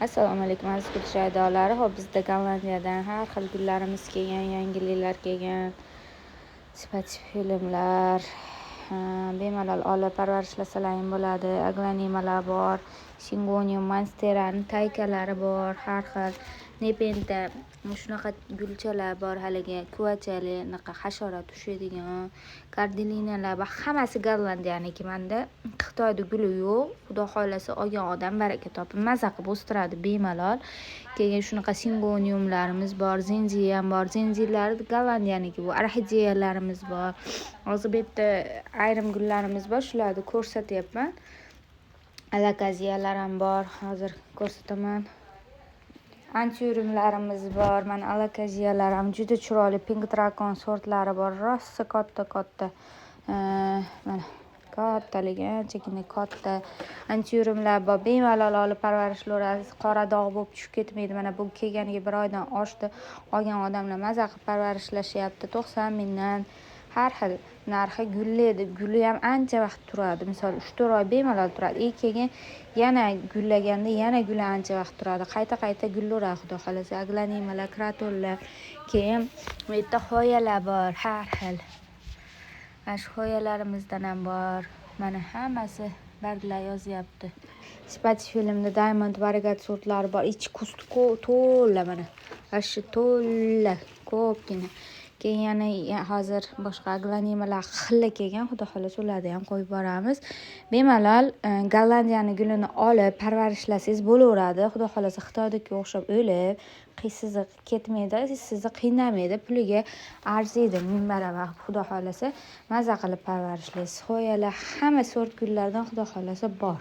Assalomu alaykum, aziz gul shaydolari. Xo'p, bizda Gollandiyadan har xil gullarimiz kelgan, yangiliklar kelgan, sifat filmlar bemalol olib parvarishlasalar bo'ladi. Aglanimalar bor, singonium, monsterani taykalari bor, har xil nepenta, shunaqa gulchalar bor, haligi kuvachali, anaqa hasharot ushlaydigan kardelinalar bor. Hammasi Gollandiyaniki. Manda Xitoyda guli yo'q. Xudo xohlasa, olgan odam baraka topib, maza qilib o'stiradi bemalol. Keyin shunaqa singoniumlarimiz bor, zenzi ham bor. Zenzilari Gollandiyaniki bu. Orxideyalarimiz bor. Hozir bu yerda ayrim gullarimiz bor, shularni ko'rsatyapman. Alokaziyalar ham bor, hozir ko'rsataman. Antiuriumlarimiz bor. Mana, alokaziyalar ham juda chiroyli, Pink Dragon sortlari bor, rosa katta katta. Mana, kattaligi anchagina katta antiuriumlar bor. Bemalol olib parvarishlayverasiz, qora dog' bo'lib tushib ketmaydi. Mana, bu kelganiga bir oydan oshdi, olgan odamlar maza qilib parvarishlashyapti. 90 mingdan har xil narxi. Gullaydi, guli ham ancha vaqt turadi, misol, 3-4 oy bemalol turadi. И keyin yana gullaganda yana guli ancha vaqt turadi, qayta qayta gullaveradi, xudo xohlasa. Aglanimalar, kratonlar, keyin bu yerda hoyalar bor har xil. Mana shu hoyalarimizdan ham bor. Mana, hammasi barglar yozyapti. Spatifilmda Diamond Variegat sortlari bor, ichi куст to'la, mana shu to'la, ko'pgina. Keyin yana hozir boshqa aglanimalar xilla kelgan, xudo xohlasa, ularni ham qo'yib boramiz. Bemalol Gollandiyani gulini olib parvarishlasangiz bo'laveradi, xudo xohlasa, Xitoydagiga o'xshab o'lib sizni ketmaydi, sizni qiynamaydi, puliga arziydi ming baravar. Xudo xohlasa, maza qilib parvarishlaysiz. Hoyalar, hamma sort gullardan, xudo xohlasa, bor.